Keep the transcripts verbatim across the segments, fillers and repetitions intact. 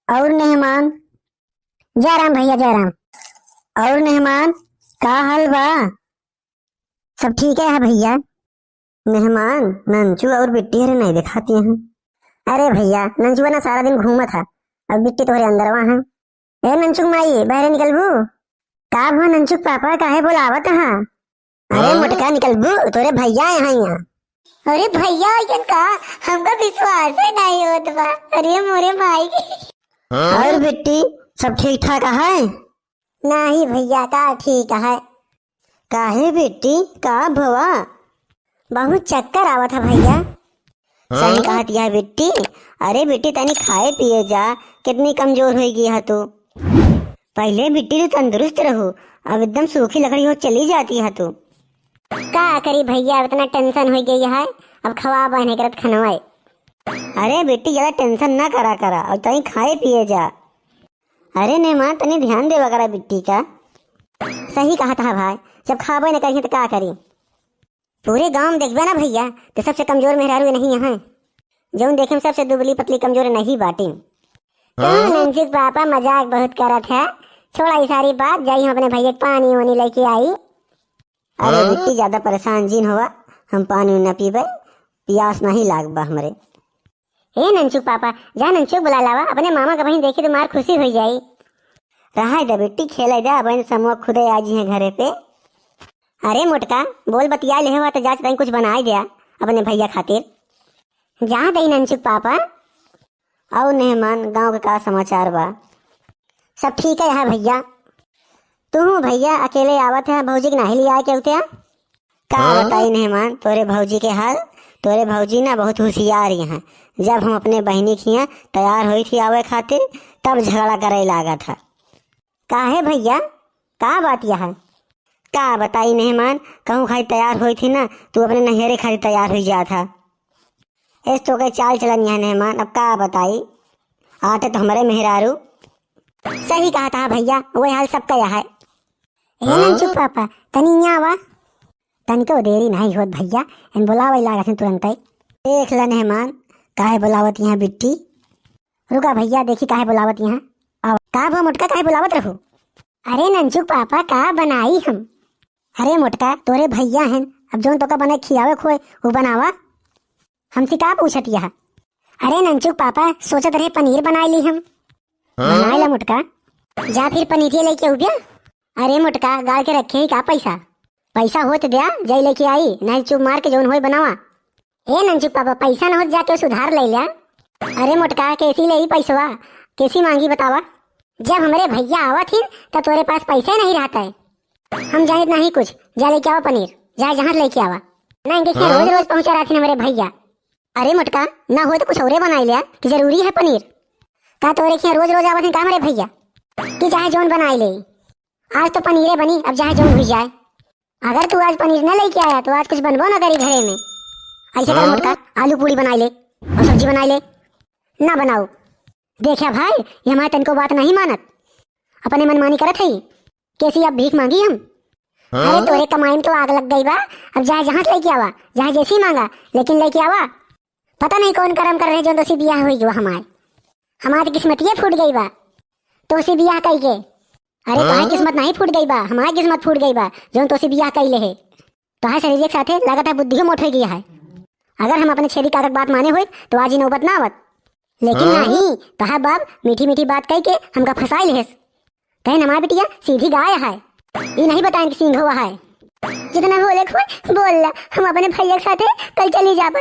और मेहमान? जय राम भैया, जय राम। और मेहमान, का हाल बा? सब ठीक है भैया। मेहमान, नंचू और बिट्टी हरे नहीं दिखाती हैं। अरे भैया, नंचुआ ना सारा दिन घूमत है, और बिट्टी तोहरे अंदरवा है। ए नंचुक माई, बहरे निकलबू? का भवा नंचुक पापा, काहे बोलावत हा? अरे हाँ? मोटका, निकलबू, तोरे भैया आए हैं यहाँ। अरे भैया, अइसन का? हमका विश्वास ही नहीं होत बा। अरे मोरे माई। हाँ? और बिट्टी, सब ठीक ठाक है? नहीं भैया, का ठीक है? काहे बिट्टी, का भवा? बहुत चक्कर आवत है भैया। हाँ? सही कहत यह बिट्टी। अरे बिट्टी, तनी खाए पिए जा, कितनी कमजोर होइ गई है तू। पहले बिट्टी तू तंदुरुस्त रहू, अब एकदम सूखी लकड़ी हो चली जाती है तू। का करी भैया, इतना tension होइ गई है, अब खवा बहने करत खनवाए। अरे बिट्टी, ज्यादा tension ना करा करा, और तनी खाए पिए जा। अरे मेहमान, तनी ध्यान देवा करा बिट्टी का। सही कहत हा भाई, जब खाबे न करिहैं त का करी? पूरे गाँव में देखबे ना भैया, तो सबसे कमजोर मेहरारू नहीं यहाँ। जौन देखे में सबसे दुबली पतली कमजोर नहीं बाटी। हाँ? नंचुक पापा मजाक बहुत करत है, छोड़ा ई सारी बात, जाई हम अपने भैया के पानी वानी लेके आई। अरे हाँ? बिट्टी, ज्यादा परेशान जिन होवा, हम पानी न पीबे, पियास नहीं लागबा हमरे। ए नंचुक पापा, जा नंचुक बुला लावा, अपने मामा का बहिन देखी तो मार खुशी होइ जाई। रहाई दे बिट्टी, खेले दे, अब समूह खुदे आ जी हैं घरे पे। अरे मोटका, बोल बतिया ले हुआ तो जा तनी कुछ बनाई दे अपने भैया खातिर। जा दई नंचुक पापा। और मेहमान, गाँव के का समाचार बा? सब ठीक है यहाँ भैया। तू भैया अकेले आवत है, भौजी के नाही लिया के उठे? का हाँ? बताई मेहमान, तोरे भौजी के हाल। तोरे भौजी ना बहुत होशियार ही हैं। जब हम अपने बहिनी के यहाँ तैयार होई थी आवे खातिर, तब झगड़ा करे लागत है। काहे भैया, का बात यह है? का बताई मेहमान, कहूँ खातिर तैयार होई थी ना, तू अपने नैहरे खातिर तैयार होई जात है। एस तो के चाल चलन यह मेहमान, अब का बताई, आटे तो हमरे मेहरारू। सही कहत हा भैया, वही हाल सबका यह है। हे हाँ? नंचुक पापा, तनी यहाँ आवा। तनिको देरी नहीं होत भैया, इन बुलावे लागत हैं तुरंतै। देख ल मेहमान, काहे बुलावत यहाँ बिट्टी। रुका भैया, देखी काहे बुलावत यहाँ। आवा। का भा मोटका, काहे बुलावत रहू? अरे नंचुक पापा, का बनाई हम? अरे मोटका, तोरे भैया हैं, अब जौन तोका बना खियावे खोए, वो बनावा। हमसे का पूछत यह? अरे नंचुक पापा, सोचत रहे पनीर बनाई ली हम। हाँ? बनाई ला मोटका। जा फिर पनीरिये लेके उबिया। अरे मोटका, गाल के रखे ही का पैसा? पैसा होत द्या, जाई लेके आई, नहीं चुप मार के जौन होए बनावा। ए नंचुक पापा, पैसा न होत जाके उधार ले ल्या। अरे मोटका, कैसी ले पैसवा, कैसी मांगी बतावा? जब हमरे भैया आवत ही, तब तोरे पास पैसा ही नहीं रहता है। हम जानित नहीं कुछ, जा लेके आवा पनीर, जा जहाँ से लेके आवा। ना इनके यहाँ हाँ? रोज रोज पहुँचा रहती हमरे भैया। अरे मोटका, ना हो तो कुछ औरे बनाई ल्या कि जरूरी है पनीर। का तोरे के यहाँ रोज रोज आवत हैं का हमरे भैया कि चाहे जौन बनाई ले? आज तो पनीरे बनी, अब चाहे जौन हुई जाए। अगर तू आज पनीर न लेके आया तो आज कुछ बनबो ना करी घरे में। ऐसे कर हाँ? मोटका, आलू पूड़ी बनाई ले और सब्जी बनाई ले। ना बनाओ। देखा भाई, ये हमारे तनको बात नहीं मानत, अपने मनमानी करत है। कैसी अब भीख मांगी हम? हाँ? अरे तोरे कमाई में तो आग लग गई बा। अब चाहे जहाँ से लेके आवा, चाहे जैसी मांगा, लेकिन लेके आवा। पता नहीं कौन करम कर रहे जो तोसी बियाह हुई जो हमारे। हमारी किस्मतिये फूट गई बा तोसी बियाह कई के। अरे हाँ? तोहार किस्मत नहीं फूट गई बा, हमारी किस्मत फूट गई बा जौन तोसी बियाह कई ले है। तोहार शरीर के साथे लागत है बुद्धियो मोट हो गई है। अगर हम अपने छेदी काका के बात माने होइत तो आज ही नौबत ना आवत। लेकिन हाँ? नहीं, तोहार बाप मीठी मीठी बात कह के हमका फंसाई लेहेस। कहे हमार बिटिया सीधी गाय है, ई नहीं बताएं कि सींग हुआ है। जितना बोले खोए बोल ला, हम अपने भैया के साथे कल चली जाबे।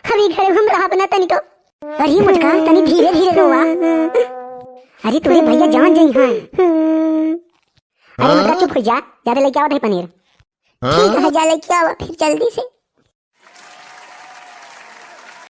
अभी घरे हम रहब ना तनिको। अरे मोटका, तनी धीरे धीरे रोवा। अरे तोरे भैया जान जाई हैं। अरे मोटका चुप हो जा, ज्यादा लेके आवत है पनीर। ठीक है, जा लेके आवा फिर जल्दी से।